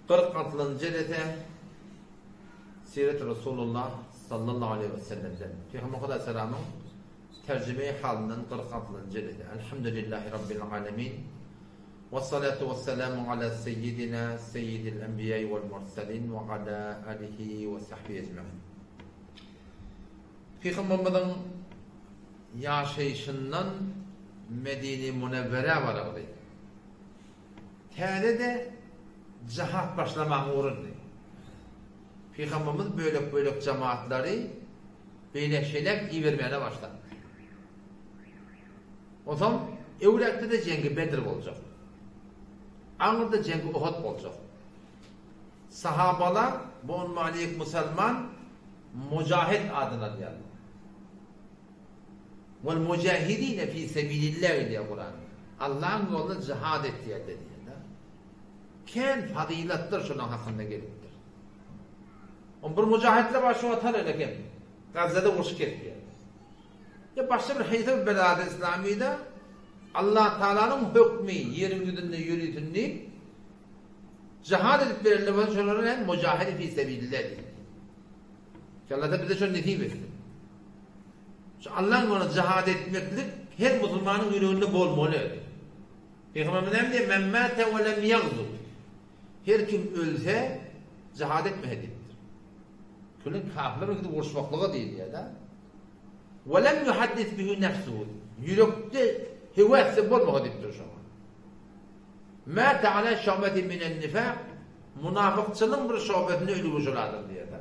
46-njy jelese Siret Resulullah sallallahu aleýhi we sellemden, Pygamber Hudaýsalamyň terjimeýi halyndan 46-njy jelese. Elhamdülillahi Rabbil alemin. Wessalatu wessalamu ala seýýidina seýýidil enbiýai wal murselin we ala alihi we sahbihi ejmain. Pygamberimiziň ýaşaýşyndan Medine-i Münewwerä barardy. Täze-de jahat başlamagyň ugrundy. Pygamberimiz bölek-bölek jemaatlary beýläk-şeýläk ibermäne başlapdy. Onsoň öwräkde-de jeňgi Bedr boljak. Aňyrda jeňgi Uhud boljak. Sahabalar bu unwany musulman mujahid adyny alýarlar. Wal mujahidine fi sebilillah diýýär Kuran. Allahyň ýolunda jihad etýärler diýýär. Kän fazylatlar şonuň hakynda gelipdir. On bir mujahidler bar şu wagt hele kem. Gazada urşup kesýär. Ya başga bir haýsy bir belady islamyda Allah Taalanyň hökmi ýeriň ýüzünde ýörisin diýip jihad edip berenler bolsa şolara hem mujahid fi sebilillah diýilýär. Allah bize şony nesip etsin. Şu Allahyň ýolunda jihad etmeklik her musulmanyň ýüreginde bolmaly. Pygamberimiz näme diýýär? Men mate we lem ýagzu. Her kim ölse jihad etmese diýipdir. Külün kafirler gidip uruşmaklyga diýilýär-de. We lem yuhaddis bihi nefsuhu. Ýürekde höwes bolmasa diýipdir şoňa. Mate ala şu'betin minen nifak. Munafykçylygyň bir şubesinde ölügi şol adam diýýär-de.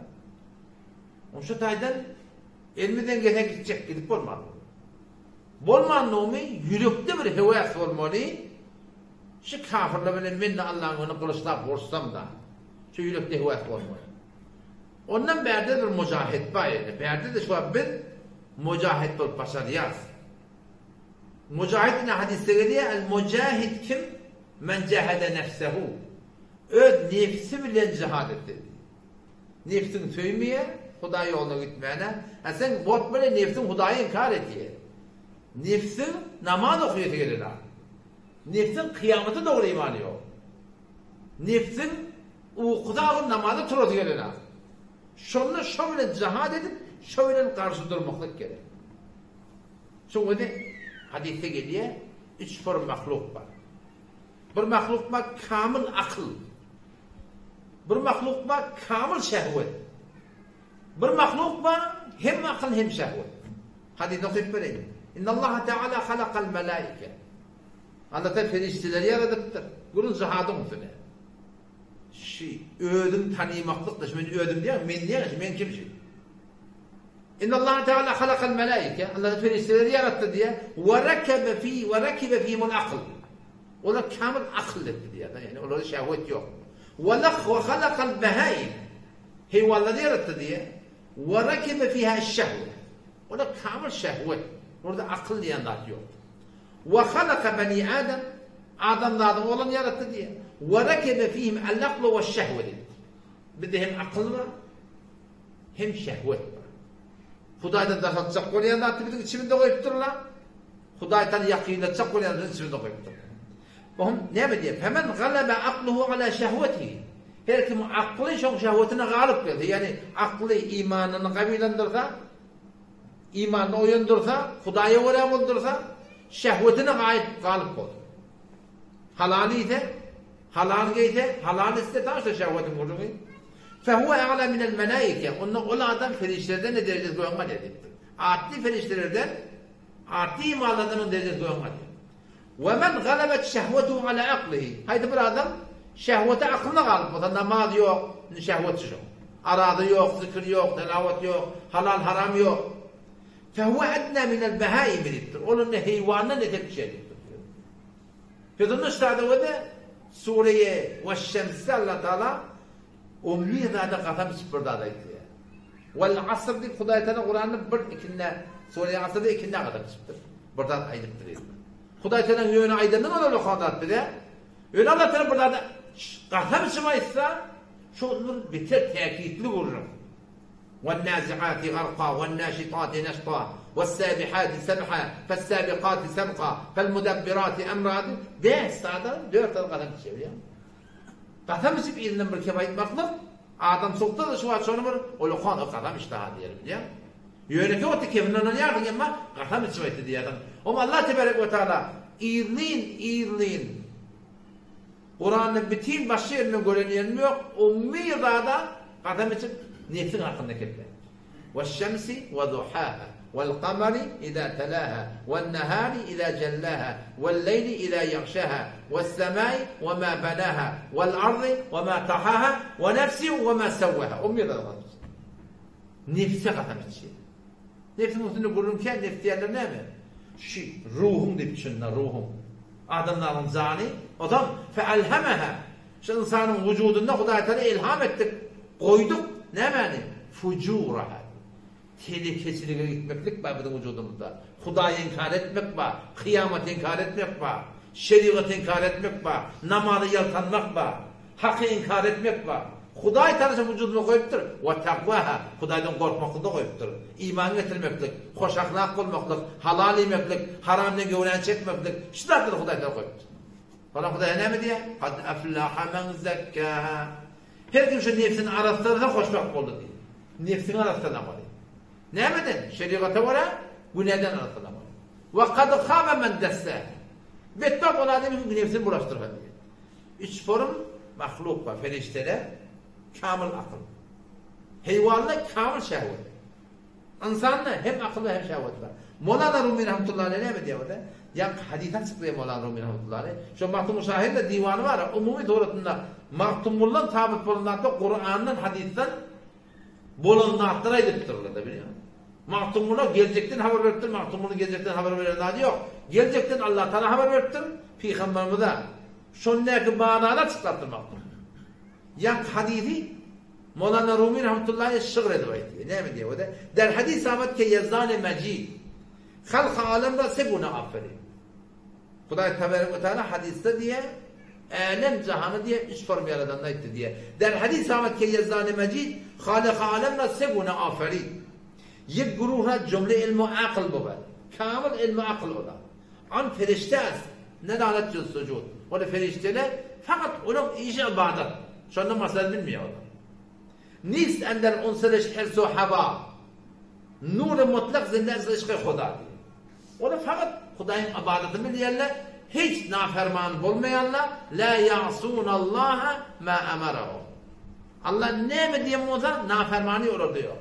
Şu taýdan Elimizden gelse gitjek, gidip bolmaz. Bolmandygymy ýürekde bir höwes bolmaly, şu kafirler bilen men-de Allaň öňünde gylyçlap uruşsam-da, şu ýürekde höwes bolmaly. Ondan bärde bir mujahid bar indi. Bärde-de şu wagt biz mujahid bolup başarýarys. Mujahid ine hadysda gelýär, El mujahid kim? Men jahede nefsehu. Öz nefsi bilen jihad etdi. Nebsiň söýmeýär Hudaý ýoluna gitmäne. Hä sen bot bilen nebsiň Hudaýy inkar etýär. Nebsiň namaz okaýasy gelenok. Nebsiň kyýamata dogry imany ýok. Nebsiň ukusy agyr namaza turasy gelenok. Şonda şo bilen jihad edip, şo bilen garşy durmaklyk gerek. Şoň özi hadysda gelýär, üç bir mahluk bar. Bir mahluk bar kamyl akyl. Bir mahluk bar kamyl şehwet. Bir mahluk bar hem akyl hem şehwet. Hadysy okyp bereýin. Innallaha teala halakal melaike. Allah Teala perişdeleri ýaradypdyr. Gürrüň jihadyň üstüne. Şi özüni tanymaklyk da, men özüm diýen, men diýen, men kim şi? Innallaha teala halakal melaike. Allah perişdeleri ýaratdy diýe. Ve rekebe fi ve rekibe fihimul akyl. Olar kamyl akyl etdi diýýär. Ýagny olarda şehwet ýok. Ve lak ve halakal behaim. Heýwanlary ýaratdy diýýär. Ve rekibe fiha eş-şehwe. Olar kamyl şehwet. Orada akyl diýen zat ýok. Ve halaka beni Adam. Adamzadyň ogluny ýaratdy diýýär. Ve rekibe fihim el-aklu weş-şehwe diýipdir. Bizde hem akyl bar, hem şehwet bar. Hudaýdan daşaltjak bolýan zatdy biziň içimizde goýupdyrlar. Hudaýdan ýakynlatjak bolýan biziň içimizde goýupdyrlar. Ohm näme diýýär? Femen galaba akluhu ala şehwetihi. Her kim akly şoň şehwetine galyp gelse, ýagny akly imanyny gawylandyrsa, imanyny oýandyrsa, Hudaýa görä boldursa, şehwetine gaýyp galyp bolsa. Halal iýse, halal geýse, halal içse, ta şo şehwetiň gürrüňi. Fehuwe a'la minel melaike, onda ol adam perişdelerden-de derejesi göge galýar diýipdir. Atly perişdelerden, atly imanlardan onuň derejesi göge galýar. We men galebet şehwetuhu ala aklihi, haýsy bir adam şehweti aklyna galyp bolsa, namaz ýok, indi şehwetçi şo. Araza ýok, zikir ýok, telawat ýok, halal haram ýok. Fehuwe edna minel behaimi diýipdir. Ol onda heýwandan etek düşýär diýipdir. Sözüni üstadöwede Sureýe Weş-Şemsde Allah Taala on bir zada kasam içip bir zat aýtýar. Wal asr diýip Hudaý Taala Kuranda bir ikinde Sureýe Asrda ikinde kasam içipdir. Bir zat aýdypdyr ýöne. Hudaý Taala ýöne aýdandan ozal okan zat bize. Ýöne Allah Taala bir zada kasam içip aýtsa, şol bir beter täkitli gürrüň. Wennâzi'âti garka, wennâşitâti neşta, wessâbihâti sebha, fessâbikâti sebka, felmudebbirâti emrâ diýip, bäş zada dört zat kasam içýär, bilýäňmi? Kasam içip yzyndan bir kep aýtmaklyk, adam sokda-da şu wagt şony bir ol okan o kasam içdi-ha diýer bilýäň. Ýönekeý wagtda kebine ynanýarsyň emma kasam içip aýtdy diýýärsiň. Oňa Allah tebarek we taala yzlyn yzlyn Kuranda bitin başga ýerinden gören ýerim ýok, ummy zada kasam içip nebsiň hakynda kepläpdir. Weş-şemsi we-duhaha, wel-kamary iza telaha, wen-nahari iza jellaha, wel-leýli iza ýagşaha, wes-semai we-ma banaha, wel-ardy we-ma tahaha, we-nefsi we-ma sewwaha. Ummy zada kasam içýär. Nebse kasam içýär. Nebsiň üstünde gürrüň kän, nebs diýenler näme? Şu ruhuň diýip düşünler, ruhuň. Adamzadyň jany, ozal feelhemeha, şu ynsanyň wujudynda Hudaý Taala ilham etdik, goýduk, nämäni? Fujuraha. Telekeçilige gitmeklik bar biziň wujudymyzda. Hudaýy inkar etmek bar, kyýamaty inkar etmek bar, şerigaty inkar etmek bar, namaza ýaltanmak bar. Haky inkar etmek bar. Hudaý Tagala wujudymyza goýupdyr. Wa takwaha, Hudaýdan gorkmaklygy-da goýupdyr. Iman getirmeklik, hoş ahlak bolmaklyk, halal iýmeklik, haramdan göwräni çekmeklik, şu zatlary Hudaý Tagala goýupdyr. Soňra Hudaý näme diýýär? Kad aflaha men zekkaha. Her kim şu nebsini arassalasa hoşbagt boldy diýýär. Nebsiňi arassalamaly. Nämeden? Şerigata görä günäden arassalamaly. Wa kad haba men dassaha. Betbagt ol adam kim nebsini bulaşdyrsa diýýär. Üç form mahluk bar, perişdeler, kamyl akyl. Heýwanda kamyl şehwet. Ynsanda hem akyl bar, hem şehwet bar. Molana Rumi rahmetullahi aleyh näme diýýär bolsa? Ýaňky hadys açyklaýar Molana Rumi rahmetullahi aleyh. Şo Magtymguly şahyryň-da diwany bar, umumy suratynda Magtymgulydan sabyt bolan zatlar Kurandan, hadysdan bolan zatlar aýdypdyrlar-da, bilýäňmi? Magtymgula geljekden habar beripdir, Magtymgulyň geljekden habar beren zady ýok. Geljekden Allatagala habar beripdir, pygamberimize. Şondaky manyny açyklapdyr Magtymguly. Ýaňky hadysy Molana Rumi rahmetullahi şygyr edip aýtdy. Näme diýýär o-da? Der hadis amat ke Ýezdany Mejid halky alemra se guna aferin. Hudaý tebarek we taala hadysda diýýär, älem jahany diýýär, üç form ýaradanyny aýtdy diýýär. Der hadis amat ke Ýezdany Mejid halyky alemra se guna aferin. Ýek guruha jumle ilmu akyl buwad. Kamyl ilmu akyl olar. An perişde as, nedalet juz sujud. Ol perişdeler fakat olaň işi ybadat. Şondan başga zat bilmeýär olar. Nist ender unsuriş hirsu hawa. Nury mutlak zinde ez yşky Huda diýýär. Olar fakat Hudaýyň ybadatyny bilýärler, hiç naferman bolmaýarlar, la ýa'sunallaha ma amarahum. Allah näme diýen bolsa, nafermany olarda ýok.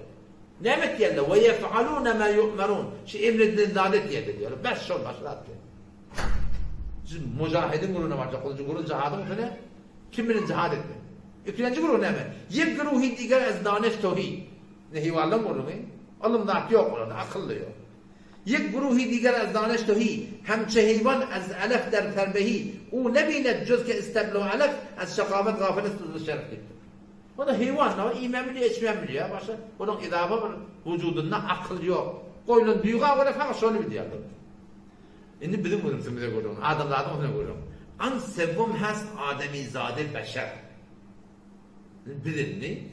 Näme etýärler? Ve yef'alune ma yu'merun. Şu emredilen zady etýärler diýýärler. Bes şol başga zat ýok. Siz mujahidin gurugyna barjak bolsaňyz, guruh jihadyň üstüne kim bilen jihad etmek? Ikinji guruh näme? Ýek guruhi diger ez daniş tohi. Nehiwallaň guruhy. Ylym zat ýok olarda, akyl da ýok. Ýek guruhi diger ez daniş tohi. Hemçe heýwan ez elef der ferbehi. U nebinet juz ke isteblu elef ez şakawet gafil est şerf diýipdir. O-da heýwan, o iýmän bilýär, içmän bilýär, başga onuň izafa bir wujudynda akyl ýok. Goýlan duýga görä fakat şony bilýär. Indi biziň ünsümize görüň, adamzadyň ünsüne görüň. An sewwum has ademizade beşer. Biz indi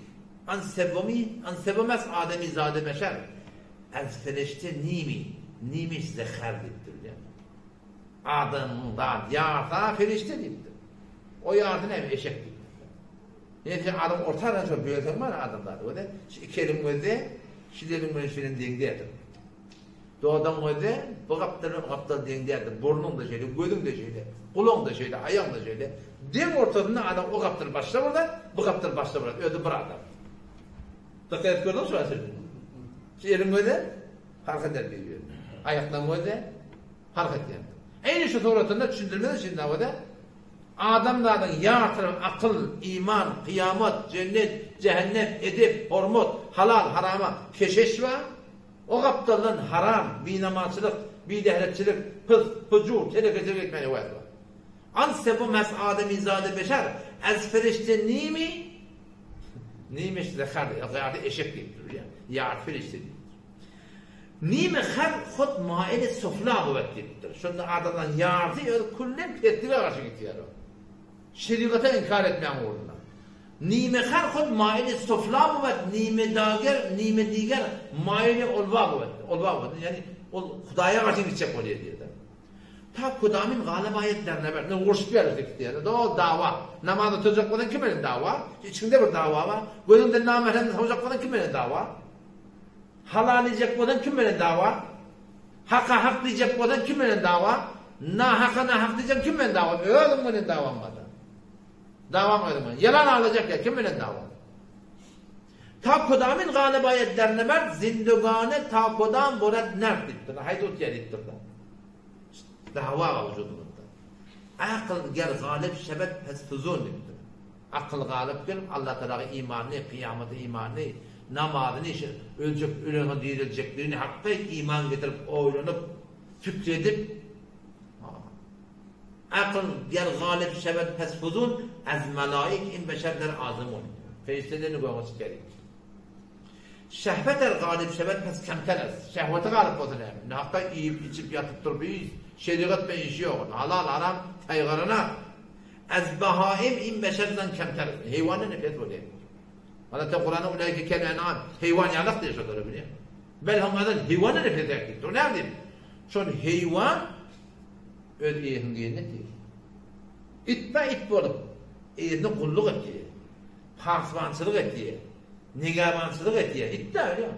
an sewwumi, an sewwum has ademizade beşer. Ez fereşte nimi, nimi zeher diýipdir bilýär. Adamzat ýarsa ferişte diýipdir. O ýarsy näme eşek diýipdir. Neyse adam orta aradan şol bölseň bar adamzady göze. Şu iki eliň göze, şu eliň bilen şu eliň deň däldir. Dodaň göze, bu gapdal bilen bu gapdal deň däldir. Burnuň da şeýle, gözüň de şeýle, gulagyň da şeýle, aýagyň da şeýle. Deň ortasynda adam o gapdal başda bolsa, bu gapdal başda bolar. Özi bir adam. Dikkat edip gördüňmi şu asyl? Şu eliň göze fark eder bir-birine. Aýaklaryň göze fark edýär. Eýni şu suratynda düşündirmesi üçin göze Adamzadyň ýartynyň akyl, iman, kyýamat, jennet, jähennem, edep, hormat, halal, harama keşeş bar. O gapdaldan haram, binamazçylyk, bidähretçilik, pysk, pujur, telekeçilik etmäne höwes bar. An sebum has ademizade beşer, ez ferişte nimi, nimi zehar, ýa-da eşek diýipdir, bilýän, ýarty ferişte diýipdir. Nimi her hut maili sufla guwwet diýipdir. Şonda adamlaryň ýarysy öz küllen peslige garşy gitýär. Şerigata inkar etmäň ugrunda. Nimi her hut maili sufla guwwet, nimi dager, nimi diger maili ulwa guwwet. Ulwa guwwet, ýagny ol Hudaýa garşy gitjek bolýar diýýär. Ta kudamyn galyp aýat derneber. Ne urşup ýörüs diýýär. Do dawa. Namaz oturjak bolsaň kim bilen dawa? Içiňde bir dawa bar. Gözüňden namähremni sowjak bolsaň kim bilen dawa? Halal iýjek bolsaň kim bilen dawa? Haka hak diýjek bolsaň kim bilen dawa? Nahaka nahak diýjeň kim bilen dawa? Özüň bilen dawaň bar. Dawaň özüň bilen. Ýalan alajak ýa kim bilen dawa? Ta kudamyn galyp aýat derneber zindegane ta kudam borat nert diýipdir. Haýda utýar diýipdir. Dawa wujudymyzda. Akyl ger galyp şebet pes fuzun diýipdir. Akyl galyp gelip Allah Tagala imanyny, kyýamata imanyny, namazyny, öljek, ölensoň direljekdigini hakda iman getirip oýlanyp, pikir edip, Akyl ger galyp şebet pes fuzun az melaik in beşer der azymun. Perişdelerini göge çykýar diýipdir. Şehwet er galyp şebet pes kemter es. Şehweti galyp bolsa näme? Nahda iýip, içip, ýatyp durup hiç şerigat bilen işi ýok. Halal, haram saýgarana. Ez bahaim in beşerden kemter es. Heýwandan hem pes bolýar. Allatda Kuranda ulaike kel en'am. Heýwan ýalak diýýär şolara bilýär. Bel hum azal heýwandan hem pesräk diýipdir. O näme diýip? Şol heýwan öz eýesiniň diýenini etýär. Itbe it bolup eýesine gulluk etýär. Pasbançylyk etýär. Negabançylyk etýär, itdä öýdýän.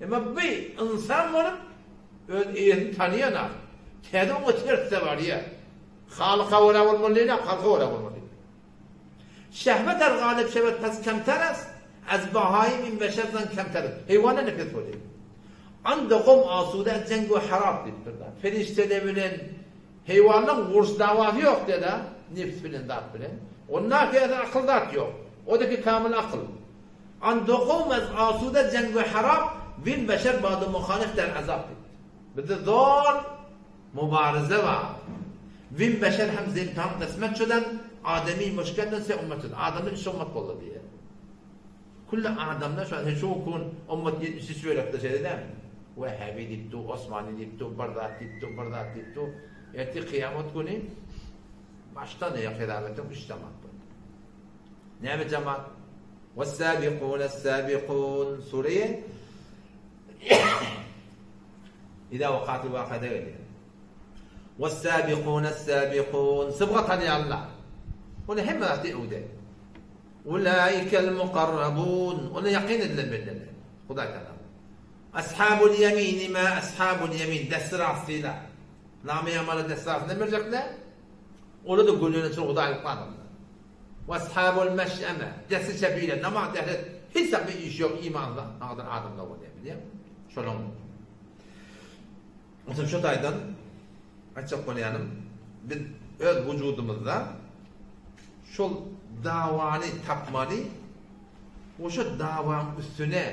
Emma bi ynsan bolup, öz eýesini tanaýan-a, täze oňa ters-de barýar. Halyka görä bolmaly diýýär, halka görä bolmaly diýýär. Şehwet er galyp şewet pes kemter est, ez bahaýym in beşer zan kemter est. Heýwandan-da pes bolýar. Anda gom asuda ez jeng we harap diýipdir-de. Perişdeler bilen Heýwanlaň uruş dawasy ýok diýä-dä, nebs bilen zat bilen. Onda täze akyl zat ýok. O-da ki kamyl akyl. An dokom ez asuda jeng we harap bin beşer badu muhalif der azap diýipdir. Bizde zor mubaryza bar. Bin beşer hem zimtan kysmet şudan, ademi muşkelden se ummet şudan. Adamlar üç ummet boldy diýýär. Külli adamlar şu an şu kun ummat 73 bölekde şeýle dälmi? Wehhabi diýip dur, Osmany diýip dur, bir zat diýip dur, bir zat diýip dur. Ertir kyýamat güni başdan aýak hesap etseň üç jamat bar. Näme jamat? Was-sabiqun as-sabiqun sure Ida wakatil wakada gelýär. Was-sabiqun as-sabiqun sybga tanýanlar. Ony hemme zat öwde. Ulaikel mukarrabun, Olar ýakyn edilen bendeler. Hudaý Tagala. Ashabul ýemini ma ashabul ýemin, desti rastylar. Name-i amala desti rastyndan berjekler. Olar-da gönüne çyn Hudaýlyk adamlar. We ashabul meş'eme, desti çepiler, namaz, dehret, hiç zat bir işi ýok imansyz aňadan adamlar bolýar, bilýäňmi? Şolaň. Onsoň şu taýdan aýtjak bolýanym, biz öz wujudymyzda şol dawany tapmaly we şo dawaň üstüne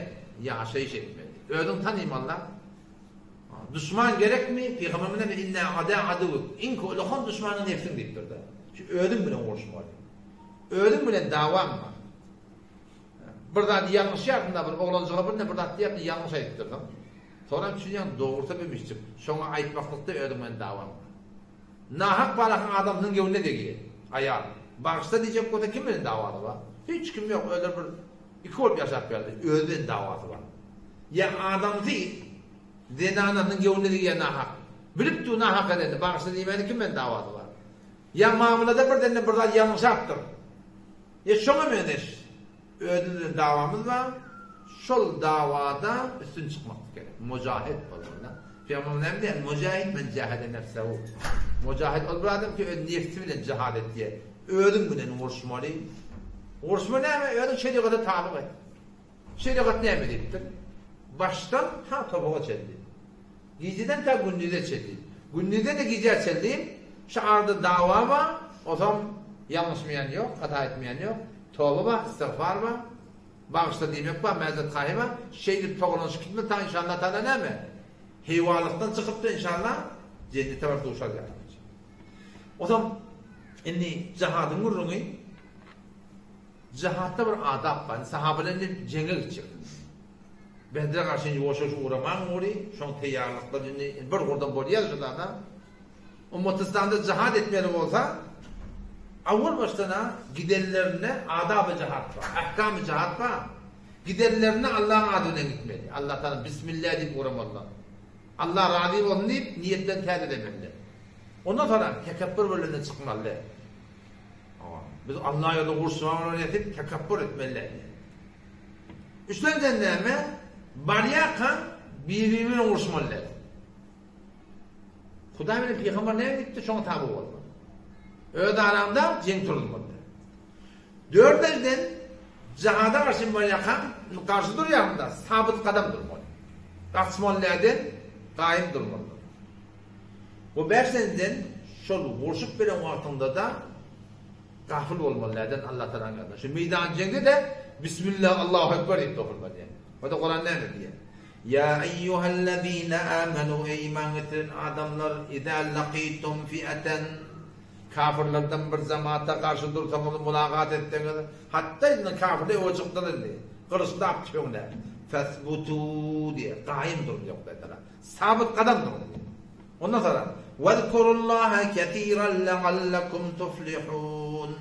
ýaşaýyş etmeli. Özüňi tanymaly-da. Duşman gerekmi? Pygamberimiz näme inne ada aduwwuk. Iň ullakan duşmanyň nebsiň diýipdir-de. Şu özüň bilen uruşmaly. Özüň bilen dawaň bar. Bir zady ýalňyşýarsyň-da, bir oglanjyga birine bir zat diýýärsiň, ýalňyş aýdypdyrsyň. Soňam düşünýäň, dogrusy bimişjik. Şoňa aýtmaklykda özüň bilen dawaň bar. Nahak balahyň adamsynyň göwnüne degýär. Aýal. Bagyşla diýjek bolsa kim bilen dawasy bar? Hiç kim ýok, özleri bir iki bolup ýaşap ýörler. Özi bilen dawasy bar. Ýa adamsy zenanasynyň göwnüne degýär nahak. Bilip dur nahak edenini, bagyşla diýmäne kim bilen dawasy bar? Ýa mamlada birdende bir zat ýalňyşapdyr. Ýa şoňa meňzeş. Özümiz bilen dawamyz bar, şol dawada üstün çykmak gerek. Mujahid bolmaly. Pygamberimiz näme diýýär? Mujahid men jahede nefsehu. Mujahid ol bir adam ki öz nefsi bilen jihad etýär. Özüň bilen uruşmaly. Uruşma näme? Özüň şerigata tabyk et. Şerigat näme diýipdir? Başdan ta topuga çenli. Gijeden ta gündize çenli. Gündizden-de gijä çenli şu arada dawa bar, otam ýalňyşmaýan ýok, hata etmeýän ýok. Toba bar, istigfar bar, bagyşla diýmek bar, mäzret-haýy bar. Şeýdip togalanyşyp gitme ta inşallah taala näme? Heýwanlykdan çykyp-da inşallah jennete baryp duşar ýaly. Otam indi jahadyň gürrüňi Jihatda bir adap bar. Indi sahabalar indi jeňe gitjek. Bedre garşy indi ýuwaş-ýuwaş ugramaň ugry, şoň teýýarlyklary indi bir gurdan bolýar şu zada. Ummatystanda jihat etmeli bolsa, awwal başdan-a gidenlerinde adaby jihat bar, ahkamy jihat bar. Gidenlerinde Allaň ady bilen gitmeli. Allah Taala bismillah diýip ugramalylar. Allah razy bolsun diýip niýetlerini täzelemeliler. Ondan soňra tekepbür bilen çykmaly däl. Hawa, biz Allah ýolunda uruşmaga bolan ýetip tekepbür etmeli däl. Üçlenjen näme? Barýarkaň bir-biri bilen uruşmaly däl. Hudaý bilen pygamber näme diýipdir, şoňa taby bolmaly. Öz araňda jeň turuzmaly däl. Dördünjiden, jihada garşy barýarkaň, garşy durýarsyň-da, sabyt gadam durmaly. Gaçmaly dälden, gaýym durmalydyr. Bu bäşinjiden, şol urşup beren wagtyňda-da gafyl bolmaly dälden Allah Tagalanyň ýanynda. Şu meýdan jeňde-de Bismillah Allahu Ekber diýip dokulmaly. O-da Kuran näme diýýär? Ýa eýýuhellezine amenu eý iman getiren adamlar izâ lakitum fi'eten Kafyrlardan bir jamaata garşy dursaňyz, mulagat etseňiz, hatda indi kafyrlar öe çykdylar indi, gylyçlap tüfeňläp, fesbutu diýýär, gaýym duruň diýýär Hudaý Tagala. Sabyt gadam duruň diýýär. Ondan soňra, Wezkurullaha kesiran leallekum tuflihun.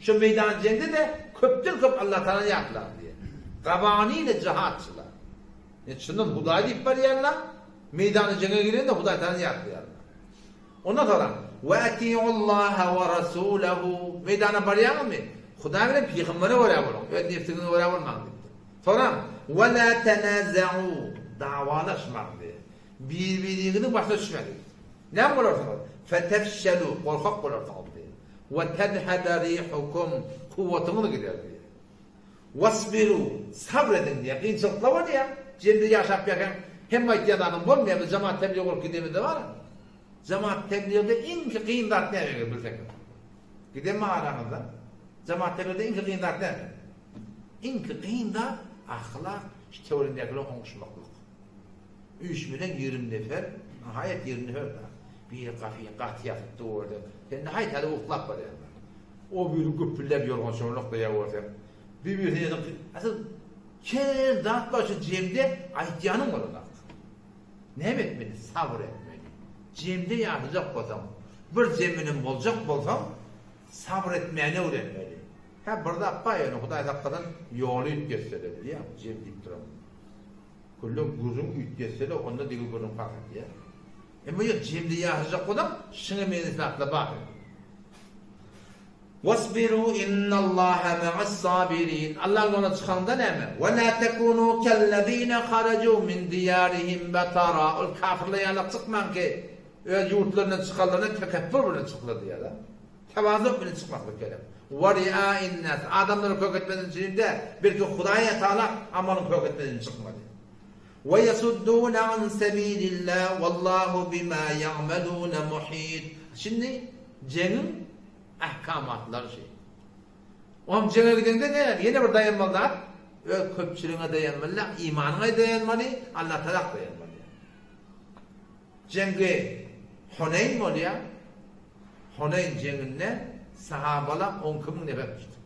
Şu meýdan jeňde-de köpden köp Allah Tagalany ýatlaň diýýär. Gabanyny jihatçylar. Ýa çyndan Hudaý diýip barýarlar, meýdana jeňe girende Hudaý Tagalany ýatlaýarlar. Ondan soňra, Ve atiullaha ve rasulehu, meýdana barýaňyzmy? Hudaý bilen pygambere görä boluň, öz nebsiňize görä bolmaň diýipdir. Soňra, Ve la tenaza'u, dawalaşmaň diýýär. Bir-biriňiziň başyna düşmäň diýipdir. Näme bolarsyňyz? Fetefşelu, gorkak bolarsyňyz diýýär. Ve tezhebe rihukum, kuwwatyňyz gider diýýär. Wasbiru, sabyr ediň diýýär. Kynçylyklar bolýar. Jemde ýaşap ýörkäň hemme aýtýan zadyň bolmaýar. Biz jemaat tebligy bolup gidemizde bar. Jemaat tebligde iň kyn zat näme eger bilseňiz? Gidenmi araňyzda? Jemaat tebligde iň kyn zat näme? Iň kyn zat ahlak, şu töweregindäki bilen oňuşmaklyk. Üýşmeleň 20 nefer, nihaýat 20 nefer da. Biri gafy gaty ýatyp dur görseň, sen nihaýat häli uklap barýaň. O biri güpüldäp ýorgan çorlak daýa görseň, bir biri ýene asyl kän zat bar şu jemde aýtýanyň bolanok. Näme etmeli? Sabyr etmeli. Jemde ýaşajak bolsaň, bir jem bilen boljak bolsaň, sabyr etmäni öwrenmeli. Hä bir zat bar ýöne Hudaý saklasyn ýoly üýtgetse-de bilýäňmi jem diýip duran. Külle gürrüň üýtgetse-de onda digi gürrüň parh edýär. Emma ýok jemde ýaşajak bolsaň şuňa meňzeş zatlar bar. Wasbiru innallaha ma'as-sabirin. Allaň ýoluna çykaňda näme? Ve la tekunu kellezine haraju min diýarihim batara. Ol kafirler ýaly çykmaň ki, öz ýurtlaryndan çykanlarynda tekepbür bilen çykdylar diýýär. Tewazu bilen çykmaklyk gerek. Ve ri'a'in-nas. Adamlary kök etmezlik üçin däl, belki Hudaýa Tagala amalyň kök etmezligini çykmaly. Ve yasudduna an sebilillah wallahu bima ya'maluna muhit. Şindi jeňiň ahkamatlary şeý. Oňam jeňe gideňde ne, ýene bir daýanmaly zat, öz köpçüligiňe daýanmaly däl, imanyňa daýanmaly, Allatagala daýanmaly. Jeňgi Huneýn bolýar. Huneýn jeňinde sahabalar 12 müň nefer düşdi.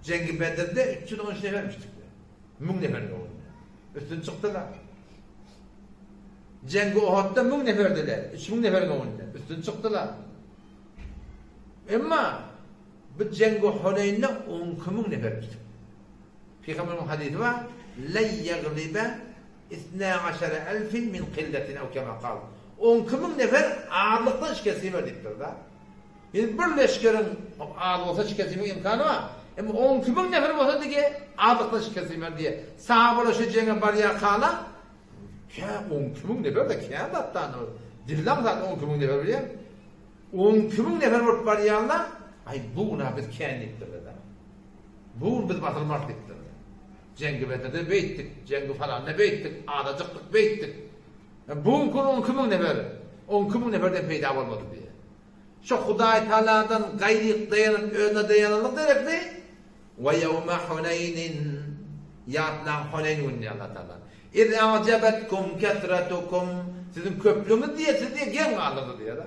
Jeňgi Bedirde 313 nefer düşdi. Müň neferiň öňünde. Üstün çykdylar. Jeňgi Uhudda 1000 neferdiler. 3000 neferiň öňünde. Üstün çykdylar. Emma bu Jeňgi Huneýnde 12000 nefer düşdi. Pygamberimiziň hadysy bar, Len ýeglibe isnä aşara elfin min killetin ew kema kal. 12000 nefer azlykdan şikest ýemer diýipdir-de. Ýöne bir leşgeriň az bolsa şikest ýemek imkany bar. Emma 12000 nefer bolsa dige azlykdan şikest ýemer diýe. Sahabalar şu jeňe barýarkalar kä 12000 nefer-de kän zatdan. Dillaň zat 12000 nefer bilýän. 12000 nefer bolup barýarlar, aý bu günä biz kän diýipdirler-de. Bu gün biz basylmarys diýipdirler. Jeňgi Bedirde beýtdik, jeňgi falanda beýtdik, azajykdyk beýtdik. Bu günki 12000 nefer, 12000 neferden peýda bolmady diýýär. Şo Hudaý Tagaladan gaýryk daýanyp özüne daýananlyk derekli, Ve ýewme Huneýnin, ýatlaň Huneýn gününi diýýär Allah Tagala. Iz a'jabetkum kesretukum, siziň köplügiňiz diýýär, sizi diýýär geň galdyrdy diýýär.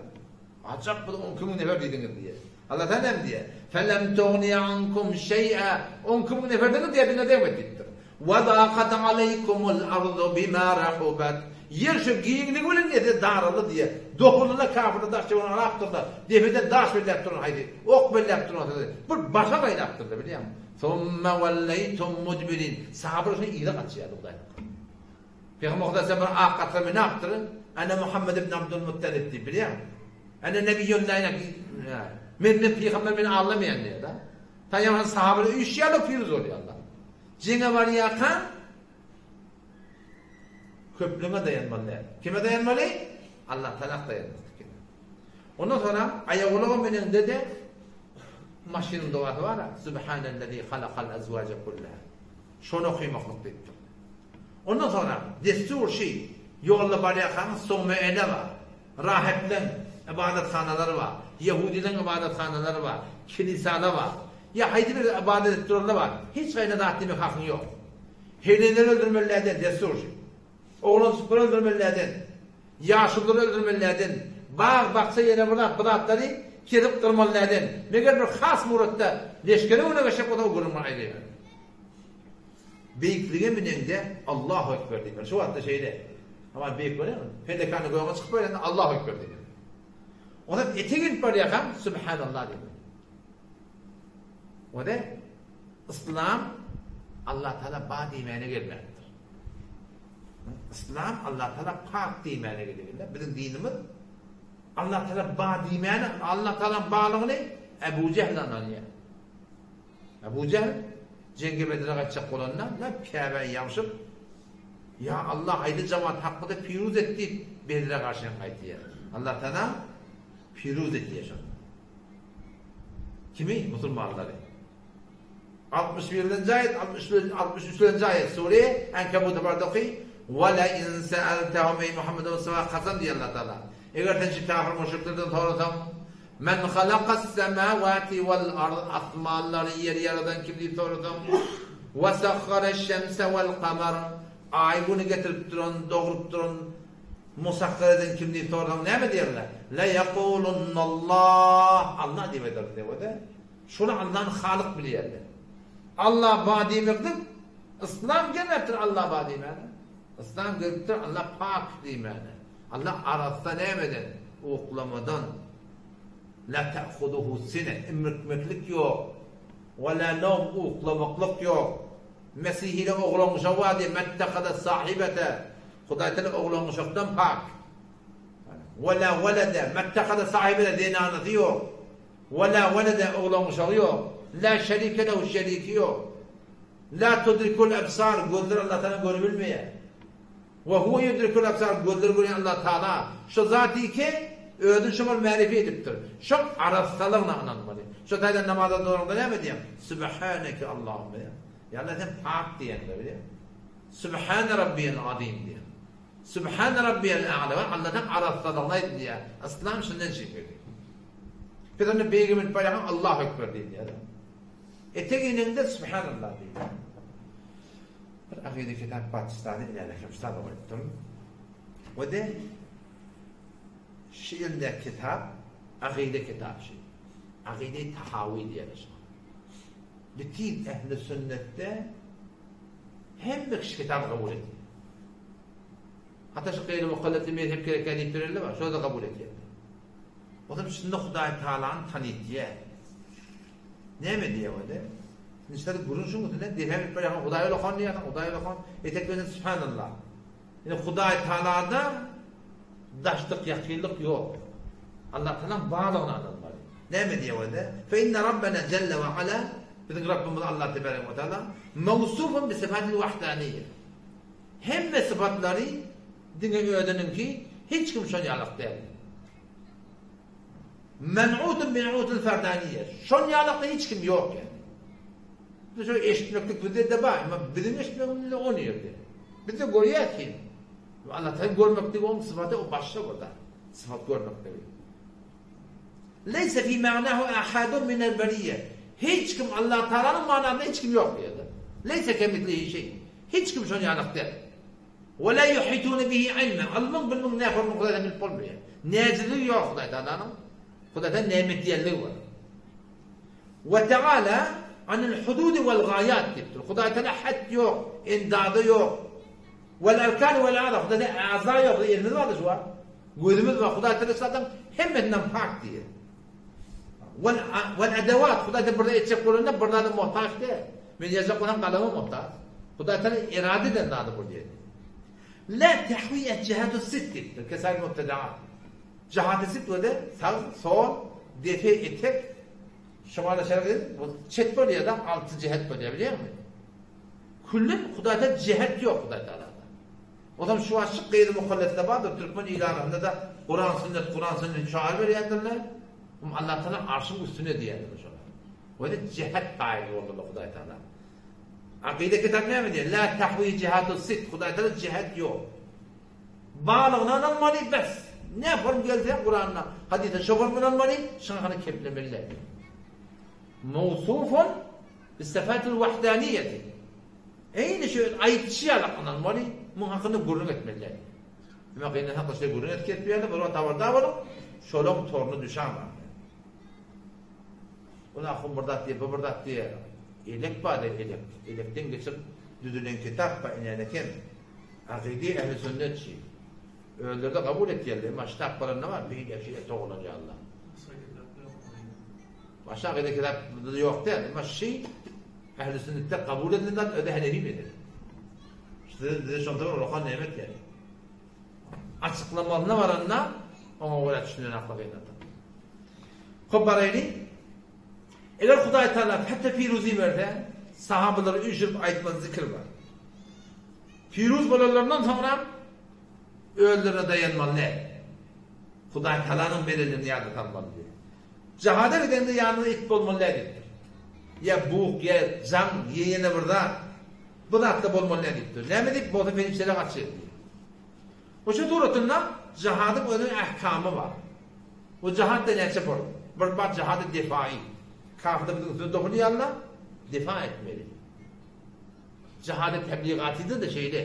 Ajap biz 12000 nefer diýdiňiz diýýär. Allah Tagala näme diýýär? Felem tugni ankum şeý'a, 12000 neferdiňiz diýýär, diňe degmedi diýipdir. Ve zaqat aleýkumul ardu bima rahubat. Ýer şu giňligi bilen diýýär, size daraldy diýýär. Dokuldylar kafirler daş töweregini arapdyrlar. Depeden daş belläp duran haýsy, ok belläp duran haýsy. Bir başa gaýlapdyrlar bilýäňmi? Summa welleýtum mudbirin. Sahabalar şonda yza gaçýardy Hudaý hakka. Pygamber Hudaý sen bir ak ata münäpdir. Ana Muhammed ibn Abdul Muttalib diýip bilýäňmi? Ene nebiýun la Menden pygamber meni aldamaýan diýýär-de. Taýýarlan sahabalar üýşýärler, piruz bolýarlar. Jeňe barýarkaň köplügiňe daýanmaly däl. Kime daýanmaly? Allah Tagala daýanmaly. Ondan soňra aýagulaga münende-de maşynyň dogasy bar-a, Subhanellezî halakal azwaje kullaha. Şony okymaklyk diýipdir. Ondan soňra dessur şi, ýolda barýarkaňyz someele bar, rahypleň ybadathanalary bar, ýehudileň ybadathanalary bar, kilisalar bar, ýa haýsy bir ybadat edip duranlar bar, hiç haýyna zat diýmek hakyň ýok. Heleýleri öldürmeli däl, dessur şi. Oglanjyklary öldürmeli däl, ýaşululary öldürmeli däl, bag-bakja ýene bir zat, bu zatlary kesip gyrmaly däl. Meger bir has muratda leşgere öňüne geçjek bolsa o gürrüň bir aýry ýer. Beýiklige müneňde Allahu Ekber diýmeli. Şu wagtda şeýle. Aman beýik bolýarmy? Pelekany göge çykyp barýanda Allahu Ekber diýmeli. Ondan etek inip barýarkaň Subhanallah diýmeli. O-da Yslam Allah Taala ba diýmäne gelmändir. Yslam Allah Taala pak diýmäne gelýär. Biziň dinimiz Allah Taala ba diýmäne, Allah Taala balygyny Ebu Jehl ananýar. Ebu Jehl jeňge Bedre gaýtjak bolanda, näp Käbä ýabşyp, Ýa Allah, haýsy jemaat hakmyda piruz et diýip, Bedre garşy hem gaýtýar. Allah Tagala piruz edýär şonda. Kimi? Musulmanlary. 61-nji aýat, 63-nji aýat sure Ankabut barada oky. Wa la in sa'altahum eý Muhammed Mustafa kasam diýýär Allah Tagala. Eger sen şu kafir müşriklerden sorasaň, Men halakas semawati wal ard asmanlary ýeri ýaradan kim diýip sorasaň, we sahhareş şemse wal kamar aý güni getirip duran, dogrup duran, musahhar eden kim diýip sorasaň näme diýerler? Le ýekulunnallah Allah diýip aýdarlar diýip Şuny Allany halyk bilýärler. Allah ba diýmeklik Yslam gelmepdir Allah ba diýmäne. Yslam gelipdir Allah pak diýmäne. Allah arassa nämeden? Uklamadan. La ta'huduhu sine, imrikmeklik ýok. Wa la nawm, uklamaklyk ýok. Mesihile oglan-uşak bar diýip, mettehada sahibete, Hudaý Tagala oglan-uşakdan pak. Wa la welede, mettehada sahibete, zenanasy ýok. Wa la welede, oglan-uşagy ýok. La şerike lehu, şeriki ýok. La tudrikul ebsar, gözler Allah Tagala görübilmeýär. We huwe ýudrikul ebsar, gözleri görýän Allah Tagala şo zaty ki, özüni şo bir märifi edipdir. Şoň arassalygyna ynanmaly. Şo taýdan namaza duraňda näme diýýäň? Sübhaneke Allahümme diýýäň. Ýa Allah sen pak diýýäň-de bilýäň. Sübhane Rabbiyel azim diýýäň. Sübhane Rabbiyel a'la we Allah sen arassalygyny aýt diýýär. Yslam şundan çekildi. Biz onda beýige münüp barýarkaň Allahu ekber diýilýär. Etek ineňde Sübhanallah diýilýär. Bir akyda kitap Patyşany iläle hemşa da goýupdyryn. We de şu elindäki kitap akyda kitap şu. Akyda Tahawi diýýärler şuňa. Bütin ehli sünnetde hemme kişi kitaby kabul edýär. Hatda şu gaýry mukallitli mezhep gerekýär diýip ýörenler bar, şolar da kabul edýär. Olam şunda Hudaý Tagalany tanytýar. Näme diýýär ol? Indi şeýle gürrüň şuň üstünde depäme gidip barýarkaň Hudaý ulakan diýýärsiň, Hudaý ulakan, etek bilen Subhanallah. Indi Hudaý Tagalada daşlyk, ýakynlyk ýok. Allah Tagalaň barlygyny ynanmaly. Näme diýýär ol? Fe inne Rabbena jelle we ala biziň Rabbimiz Allah tebarek we taala mewsufun bi sifatil wahdaniýe. Hemme sypatlary diňe özüniňki, hiç kim şon ýalak däl. Men'utun binu'util ferdaniýe. Şon ýalakda hiç kim ýok ýani. Biz şo eşitmeklik bizde-de bar, emma biziň eşitmegimizde o nirde? Biz-de görýäs kim. Allah Taala görmekligi onuň sypaty o başga bir zat. Sypat görmekligi. Leýse fi ma'nahu ahadun minel beriýe. Hiç kim Allah Taalanyň manasynda hiç kim ýok diýýär. Leýse kemislihi şeý. Hiç kim şon ýalak däl. Ve la yuhitune bihi ilme. Ylmyň bilimiň nähili bolanyny Hudaýdan bilip bolmaýar. Näcizligi ýok Hudaý Tagalanyň. Hudaýdan nämet diýenligi bar. Ve Teala anil hududi vel gaýat diýipdir. Hudaý Taala had ýok, endaza ýok. Vel erkan vel a'za. Hudaýda a'za ýok, elimiz bardy şu wagt. Gözümiz bar. Hudaý Taala zaten hemmesinden pak diýýär. Vel vel edewat. Hudaý Taala bir zat etjek bolanda bir zada muhtaç däl. Men ýazjak bolsam galama muhtaç. Hudaý Taala erada eden zady bolýar. La tahwi el-jihatu sitt diýipdir. Kesail mubtadaat. Jihady sit we-de sag, sol, depe, etek, şumala şerk bu çet bolýar-da, alty jihet bolýar bilýäňmi? Küllen Hudaýda jihet ýok Hudaý Tagalada. Ozal şu wagt gyzy mukallesde bardyr, türkmen il arasynda-da Kuran sünnet, Kuran sünnet şoar berýändirler. Um Allah Taala arşyň üstüne diýýändir şolar. Weli jihet kaýyl boldular Hudaý Taala. Akyda kitap näme diýýär? La tahwi jihatu sit. Hudaý Taala jihet ýok. Barlygyna ynanmaly bes. Ne form gelse Kuranda, hadysda şo form ynanmaly, şuňa hany keplemeli. Mawsufun bi sifatil wahdaniyeti. Eýni şu aýdyşy ýaly ynanmaly, muň hakynda gürrüň etmeli däl. Emma gynan hakda şeýle gürrüň edip kesip ýerde bir wagt habardar boluň, şolaň toruna düşäň. Ol ahun bir zat diýýär, bu bir zat diýýär. Elek bar diýýär, elek. Elekden geçirip düzülen kitap bar, inäne kem. Akydy ehli sünnetçi. Özleri-de kabul etýärler, emma ştap baranda bar, beýle şeýle togalanýarlar. Başga akyda kitap ýok däl, emma şi ehli sünnetde kabul edilen zat özi hanefi mezhebi. Size bize şonda bir ulakan nemet ýaly. Açyklamasyna baranda oňa görä düşünen akla gynandyr. Hop baraýly. Eger Hudaý Taala fethe piruzi berse, sahabalary üýşürip aýtmaly zikir bar. Piruz bolanlaryndan soňra özlerine daýanmaly däl. Hudaý Taalanyň berenini ýada salmaly diýýär. Jahada gidende ýanyňda it bolmaly däl diýipdir. Ýa buk, ýa jaň, ýa ýene bir zat. Bu zatda bolmaly däl diýipdir. Näme diýip, bolsa perişdeler gaçýar diýýär. Oşa suratynda jahadyň özüniň ähkamy bar. Bu jahat-da näçe bir? Bir bar jahady defai. Kafirler biziň üstüne dokunýarlar, defa etmeli. Jihady tebligatyda-da şeýle.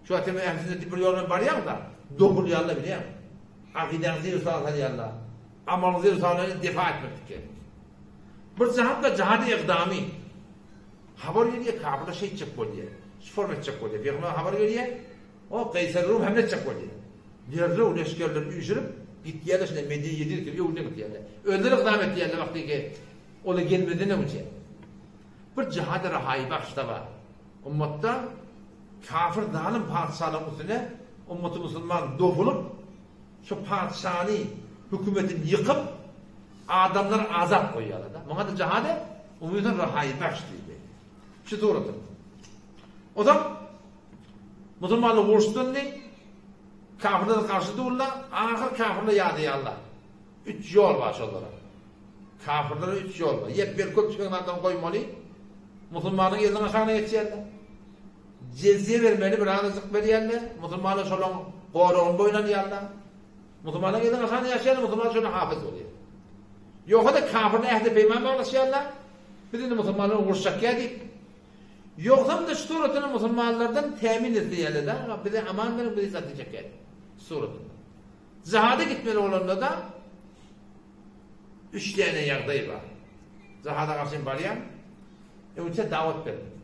Şu wagt sen ähli sünneti bir ýol bilen barýaň-da, dokulýarlar bilýäňmi? Akydaňy zir-sal salýarlar. Amalyňy zir-sal bilen defa etmeklik gerek. Bir jihat-da jihady ykdamy. Habar gelýär, kafirler şeýtjek bolýar. Şu form etjek bolýar. Pygamber habar gelýär, o Kaýser Rum hemle etjek bolýar. Derrew leşgerleri üýşürip, gitýärler şunda Medine 700 km öňünden gitýärler. Özleri ykdam etýärler wagtyky ola gelmezden öňçe. Bir jihady rahaýy-bahşda bar. Ummatda kafir zalym patyşalaryň üstüne ummaty musulman dogulyp, şu patyşany, hökümetini ýykyp, adamlary azat goýýarlar-da. Muňa-da jihady umydan rahaýy-bahş diýilýär. Şu suratda. Ozal musulmanlar uruşdy indi, kafirlere garşy durlar, ahyr kafirler ýadaýarlar. Üç ýol bar şolara. Kafirlere üç ýol bar. Ýep bir köp tüfeňini adam goýmaly. Musulmanyň eliniň aşagyna geçýärler. Jezýe bermeli bir azajyk berýärler. Musulmanlar şolaň goragyny boýun alýarlar. Musulmanyň eliniň aşagynda ýaşaýarlar, musulman şona hafyz bolýar. Ýogsa-da kafirler ähdi peýman baglaşýarlar. Biz indi musulmanlar uruşjakýa diýip. Ýogsam-da şu suratyny musulmanlardan tämin isleýärler-de, bize aman beriň, bizi satjak diýip. Suratynda. Jihada gitmeli bolanda-da üç däne ýagdaý bar. Jihada garşy barýaň, öňçe dawat bermeli.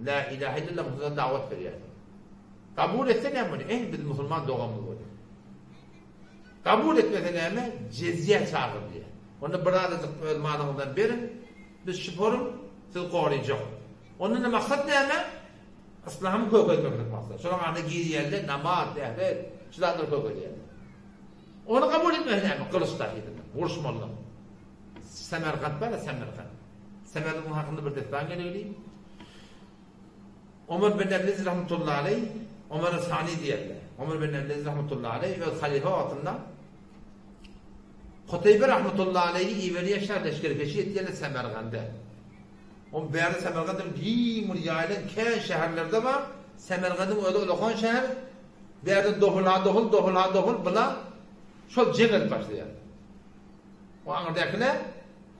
La ilahe illallah musulman dawat berýär. Kabul etse näme bolýar? Eh, biz musulman doganymyz bolýar. Kabul etmese näme? Jezýä çagyrylýar. Onda bir azajyk öz malyňyzdan beriň, biz şuporun, siz goryjak. Onda maksat näme? Yslamy kökeltmeklik maksat. Şolaň arasynda girýärler, namaz, dähret, şu zatlary kökeldýärler. Ony kabul etmese näme? Gylyç dahydyna, uruşmalydyr. Semerkant bar-a, Semerkant. Semerkantyň hakynda bir dessan gelegli. Omar bin Abdülaziz rahmetullahi aleyh, Omar Sani diýerler. Omar bin Abdülaziz rahmetullahi aleyh öz halyfa wagtynda Kuteybe rahmetullahi aleyhi iberýär şäher leşgerkeşi etýärler Semerkanda. Oň bärde Semerkant giň bir ýaýylan kän şäherlerde bar. Semerkandyň özi ulakan şäher. Bärde dohul-ha dohul, dohul-ha dohul, bula şol jeň edip başlaýar. O aňyrdakylar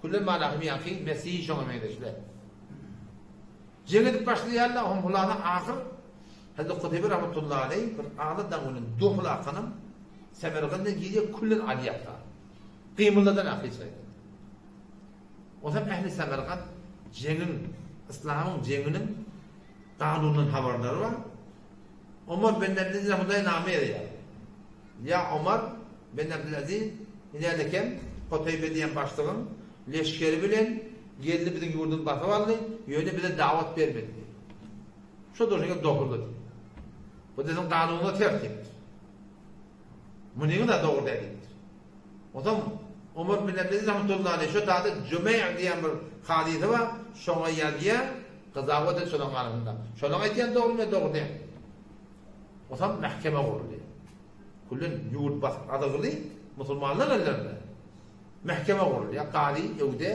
külle malahym ýaňky mesihi şoňa meňzeşler. Jeň edip başlaýarlar, oň hulasa ahyr Hazreti Kuteybe rahmetullahi aleyh bir agly daň bilen dohul arkanam Semerkanda girýär küllen alýar. Gymyldadan ahyr şeýle. Onsoň ähli Samarkant jeňiň, yslamyň jeňiniň kanunyndan habarlary bar. Omar ben Abdülazize Hudaý name ýazýar. Ýa Omar ben Abdülaziz, inälekem Kutaýbe diýen başlygyň leşgeri bilen geldi biziň ýurdumyzy basyp aldy, ýöne bize dawat bermedi diýip. Şo durşuna gelip dokuldy diýip. Bu siziň kanunyňyza ters diýipdir. Munyňyz-a dogry däl diýipdir. Onsoň Omar bin Abdelaziz rahmetullahi aleýh şo taýda Jumeý diýen bir hadysy bar, şoňa ýazýar, gyzawat et şolaň arasynda. Şolaň aýtýany dogrymy ýa dogry däl? Onsoň mähkeme guruldy. Küllen ýurt basyp alygly musulmanlar ellerinde. Mähkeme gurulýar. Kazy öwde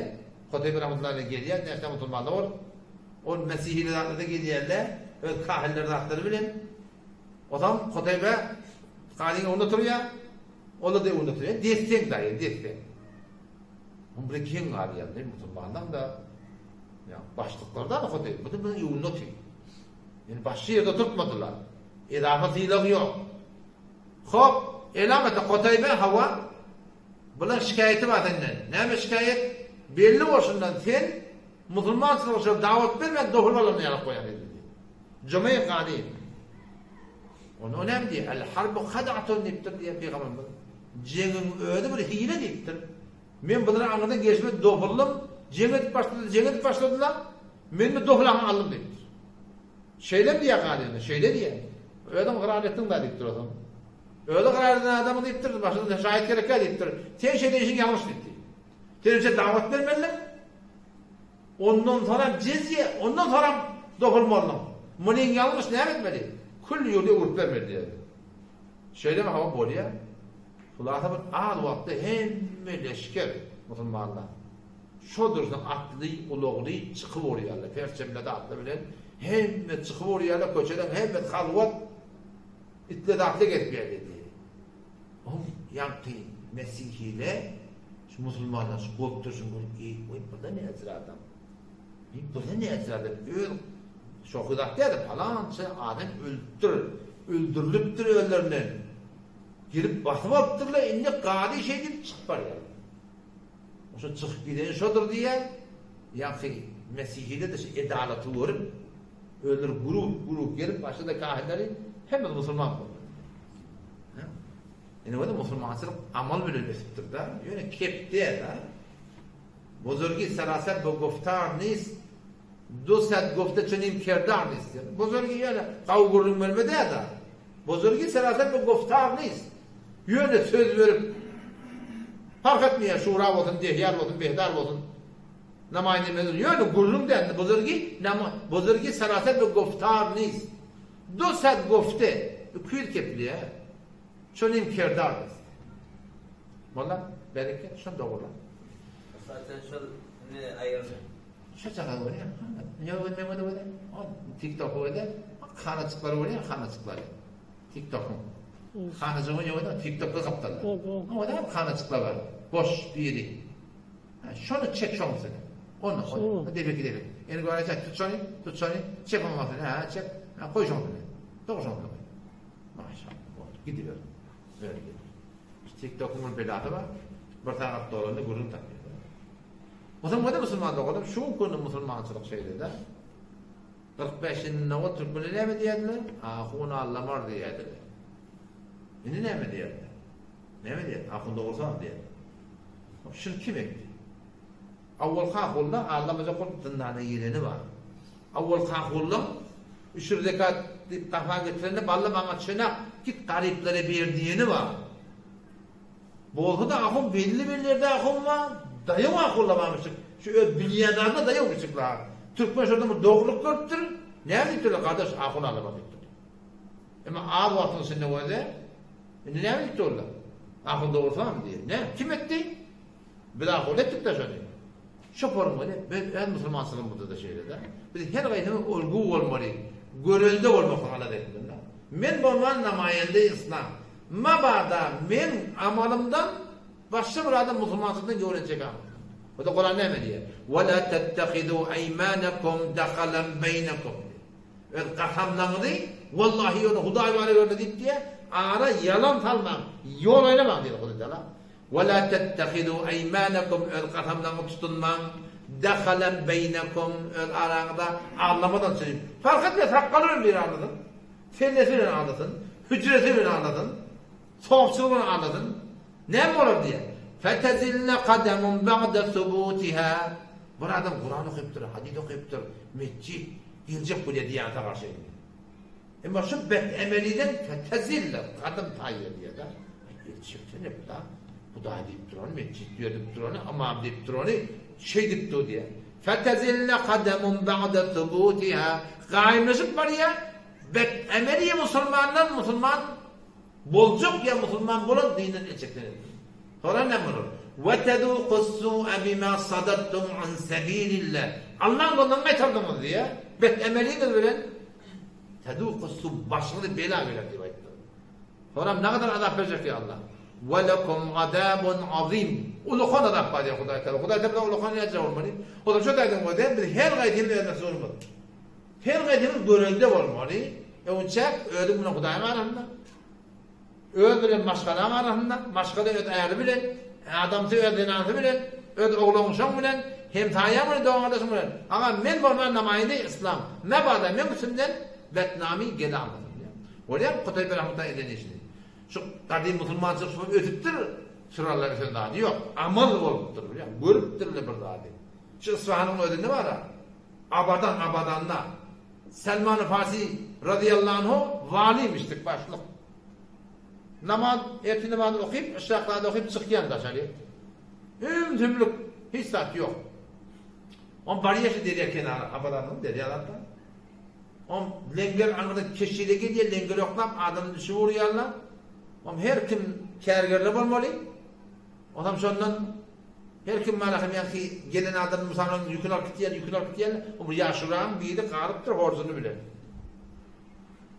Hoteýbe rahmetullahi aleýh gelýär, näçe musulmanlar bolup. Ol mesihiler zatlar-da gelýärler, öz kahiller zatlary bilen. Onsoň Hoteýbe kazyň öňünde turýar. Ola-da öňünde turýar. Des-deň daýy, des-deň. Oň biri geň galýar, men musulmanlaň-da ýa başlyklary-da Hoteýbe, bu-da biziň öňünde otyr. Meni başga ýerde oturtmadylar. Edafa sylag ýok. Hop, elam ete Hoteýbe, hawa, bular şikaýaty bar senden. Näme şikaýat? Belli bolşundan sen musulmançylyga şol dawat bermän dohul balanyny ýalyp goýan edildi. Jumeý Gani. Onda o näme diýýär? El harbu had'atun diýipdir diýýär pygamberimiz. Jeňiň özi bir hile diýipdir. Men bulara aňyrdan gelşime dohuldym, jeň edip başladylar, jeň edip başladylar. Men-de dohulaňy aldym diýipdir. Şeýlemi diýýär Gani onda? Şeýle diýýär. Özüň ygrar etdiň-dä diýipdir o soň. Özi ygrar eden adamyň diýipdir, başyňda şaýat gerekkä diýipdir. Sen şeýle işiň ýalňyş diýipdir. Sen üçin dawat bermelidiň. Ondan soňam jizýe, ondan soňam dohulmalydyň. Munyň ýalňyş näme etmeli? Kül ýurdy öwrüp bermeli diýýär. Şeýlemi hawa bolýar. Hulasa bir az wagtda hemme leşger musulmanlar şo durşuna atly, ulagly çykyp urýarlar. Perçemli zatlar bilen hemme çykyp urýarlar, köçeden hemme halwat itli zatly gezip geldi diýdi. Oň ýaňky mesihile şu musulmanlar şu bolup durşuny görüp, eý, goý, bu-da näjir adam. Eý, bu-da näjir adam. Öz şohy zat däl-de, palança adam ölüpdir, öldürilipdir özlerinden. Gelip basyp alypdyrlar, indi gazy şeý diýip çykyp barýar. Şo çykyp gideni şodur diýýär. Ýaňky mesihide-de şu edalaty görüp, özleri guruh-guruh gelip, başda-da kahirleri hemmesi musulman boldy. Ine özi musulmançylyk amal bilen ösüpdir-de, ýöne kep däl-de. Bozorgi seraser be goftar nist, du sed gofte çenim kerdar nist diýýär. Bozorgi ýöne gawy gürrüň berme däl-de. Bozorgi seraser be goftar nist. Ýöne söz berip, parh etmeýär, şura bolsun, dehyar bolsun, behdar bolsun, namaýynda mezun, ýöne gürrüň däl. Bozorgi, bozorgi seraser be goftar nist. Du sed gofte, 200 kepilýär. Şonym kerdar biz. Molla, bereket, şony dogurla. Ussat sen şol ne aýyrdy. Şu çaga görýän, hana. Ne ne ne ne. O TikTok öde, hanaçyklary görýän, hanaçyklary. TikTokyň. Hanajygy ne öde, TikTokda gapdalda. O da hanaçyklar bar. Boş biri. Şony çek şoň üstüne. Onu, onu. Debeki debek. Eni görýän, tut şony, tut şony, çek onuň üstüne. Ha, çek. Ha, koý şoň üstüne. Dogry şoň üstüne. Maşallah boldy gidiber. Öyle gidiber. Şu TikTok'un bir belasy bar. Bir sagat dolanda gürrüň tapýar. Musulman da musulman doganym şu günde musulmançylyk şeýle de. 45 ýylynda o türkmenler näme diýerdiler? Ahun allamar diýerdiler. Indi näme diýerdiler? Näme diýerdiler? Ahun dogursan diýerdiler. Şunu kim etdi? Awwalky ahulla allamajak bolup zyndana gireni bar. Awwalky ahullaň üşür zekat diýip gapa getirende bally maňa çönak git garyplara ber diýeni bar. Bolsa-da ahun belli belli ýerde ahun bar, daýaw ahulla barmyşyk. Şu öz bilýän zadyna daýaw biçik bar. Türkmen şonda bir dogrulyk görüpdir. Näme diýipdirler gardaş ahun allama diýipdir. Emma az wagtyň içinde bolsa indi näme diýipdirler? Ahun dogrusamam diýýär. Näme kim etdi? Biz ahun etdik-de şony. Şoparyň weli biz öz musulmançylygymyzda-da şeýle-de. Biz her gaýsymyz olgu bolmaly, görelde bolmaklygy alada etmeli. Men bolman namaýende yslam. Mabada meň amalymdan başga bir adam musulmançylykdan göwrenjek almasyn. O-da Kuran näme diýýär? Ve la tettehizu eýmanakum dahalan beýnekum. Öz kasamlaryňyzy wallahi ýöne Hudaý bara görne diýip diýýär, ara ýalan salmaň, ýol aýlamaň diýýär Hudaý Taala. Ve lâ tettehidû eýmânekum öz kasamlaryňyzy tutunmaň, dehalen beýnekum öz araňyzda aldamadan çynyp. Fark etmez sakgaly bilen biri aldasyn, sellesi bilen aldasyn, hüjresi bilen aldasyn, sopçulygy bilen aldasyn. Näme bolar diýýär. Fetezille kademun ba'de subutiha. Bir adam Kuran okypdyr, hadys okypdyr, metjit geljek bolýar diýýänse garşy. Emma şu bet emeliden fetezille kadam taýýar diýýär-de. El çeksen da Hudaý diýip duran, metjit diýip durany, ymam diýip durany şeýdip dur diýýär. Fetezille kademun ba'de subutiha. Gaýymlaşyp barýar. Bet emeli musulmandan musulman boljak ýa musulman bolan dinden el çeksen etsin. Sonra näme bolar? Ve tezukus su'a bima sadattum an sabilillah. Allah'ın yolundan gaýtardyňyz diýýär. Bet emeliňiz bilen tezukus su başyňyza bela geler diýip aýtdy. Soram nägadar azap berjek diýýär Allah. Ve lekum azabun azim. Ulukan azap bar diýýär Hudaý Taala. Hudaý Taala ulukan näce bolmaly? O zaman şu taýdan bolsa biz her gaýtymyz özüne sormaly. Her gaýtymyz görelde bolmaly. Öňçäk özüň bilen Hudaýyň arasynda, öz bilen maşgalaň arasynda, maşgala öz äri bilen, adamsy öz zenanasy bilen, öz oglan-uşaň bilen, hemsaýaň bilen, dogan-gardaşyň bilen. Aga men bolman namaýynda yslam, mebada meň üstümden betnamy gele almasyn diýýär. Bolýar Kutaýba rahmetullah eden işini. Şu gadym musulmançylyk şu ösüpdir, şuralar ösen zady ýok. Amal bolupdyr, bilýän, görüpdirler bir zady. Şu Isfahanyň özünde bar-a. Abadan, Abadanda. Selman-y Farsi razyýallahu anhu walymişdik, başlyk. Namaz, ertir namazyny okyp, yşrak zady okyp çykýan daşary. Üm-tümlük, hiç zat ýok. On barýa şu derýa kenara, Abadanyň derýa zatda. On leňger aňyrdan keşile gelýär, leňger oklap adamyny düşüp urýarlar. On her kim kärgerli bolmaly. Onam şondan her kim malahym ýaňky gelen adam musamanyň ýüküni alyp gitýär, ýüküni alyp gitýär. O bir ýaşulaň biri galypdyr horjuny bilen.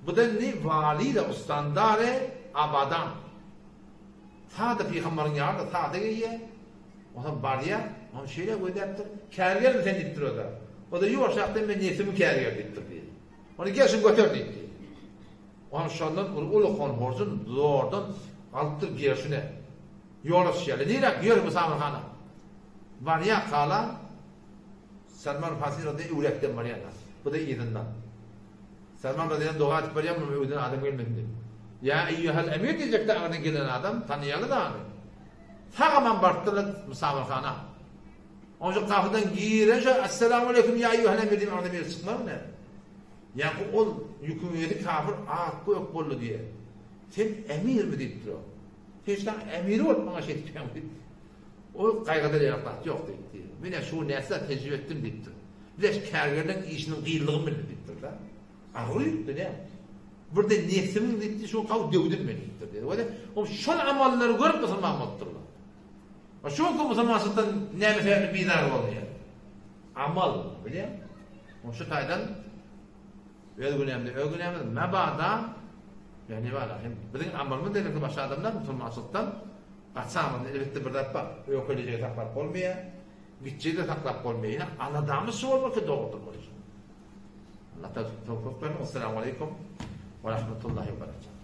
Bu da indi waly-da ustandary Abadan. Sada pygambaryň ýary-da sada geýýär. Onam barýar, onam şeýle gözläpdir. Kärgermi sen diýipdir o-da. O-da ýuwaşrakdan men nesimiň kärgeri diýipdir diýýär. Ony gel şuny göter diýipdir. Onam şondan uly ulukan horjun zordan alypdyr gerşine. Ýola düşýärler. Niräk? Ýör mysamarhana. Barýar kala Salman Farsi rady öwrekden barýar. Bu-da yzyndan. Salman radyýallahu doga edip barýar, munuň öwden adam gelmesin diýip. Ýa eýýuhel emir diýjekde aňyrdan gelen adam tanaýaly-da ony. Sag-aman barypdyrlar mysamarhana. Onuň şu gapydan giren şo Esselamu aleýkum ýa eýýuhel emir diýip aňyrdan biri çykmazmy näme? Ýaňky ol ýüküň eýesi kafir ak-gök boldy diýýär. Sen emirmi diýipdir o. Sen şuň emiri bolup maňa şeýdip diýýäň diýip. Ol gaýgyda ýarak zat ýok diýipdir. Men-ä şu näçe zat tejribe etdim diýipdir. Bileş kärgerleň işiniň gyýyllygyny bildim diýipdir-de. Agyr ýükdi näme? Birde nebsimiň diýipdir, şu gaw döwdüm men diýipdir diýdi. Wele, ol şol amallary görüp musulman bolupdyrlar. We şu günki musulmançylykdan näme sebäpli bizar bolunýar? Amal, bilýäňmi? Ol şu taýdan öz günämiz, öz günämiz, mabada ýagny wala hem biziň amalymyz derekli başga adamlar musulmançylykdan gaçamyz elbetde bir zat bar. Öýkelejegi saklap bolmaýar, gitjegi-de saklap bolmaýar. Ýöne aladamyz şu bolmaly ki dogry durmaly. Allah towfyk bersin. Esselamu aleýkum we rahmetullahi we berekatuh.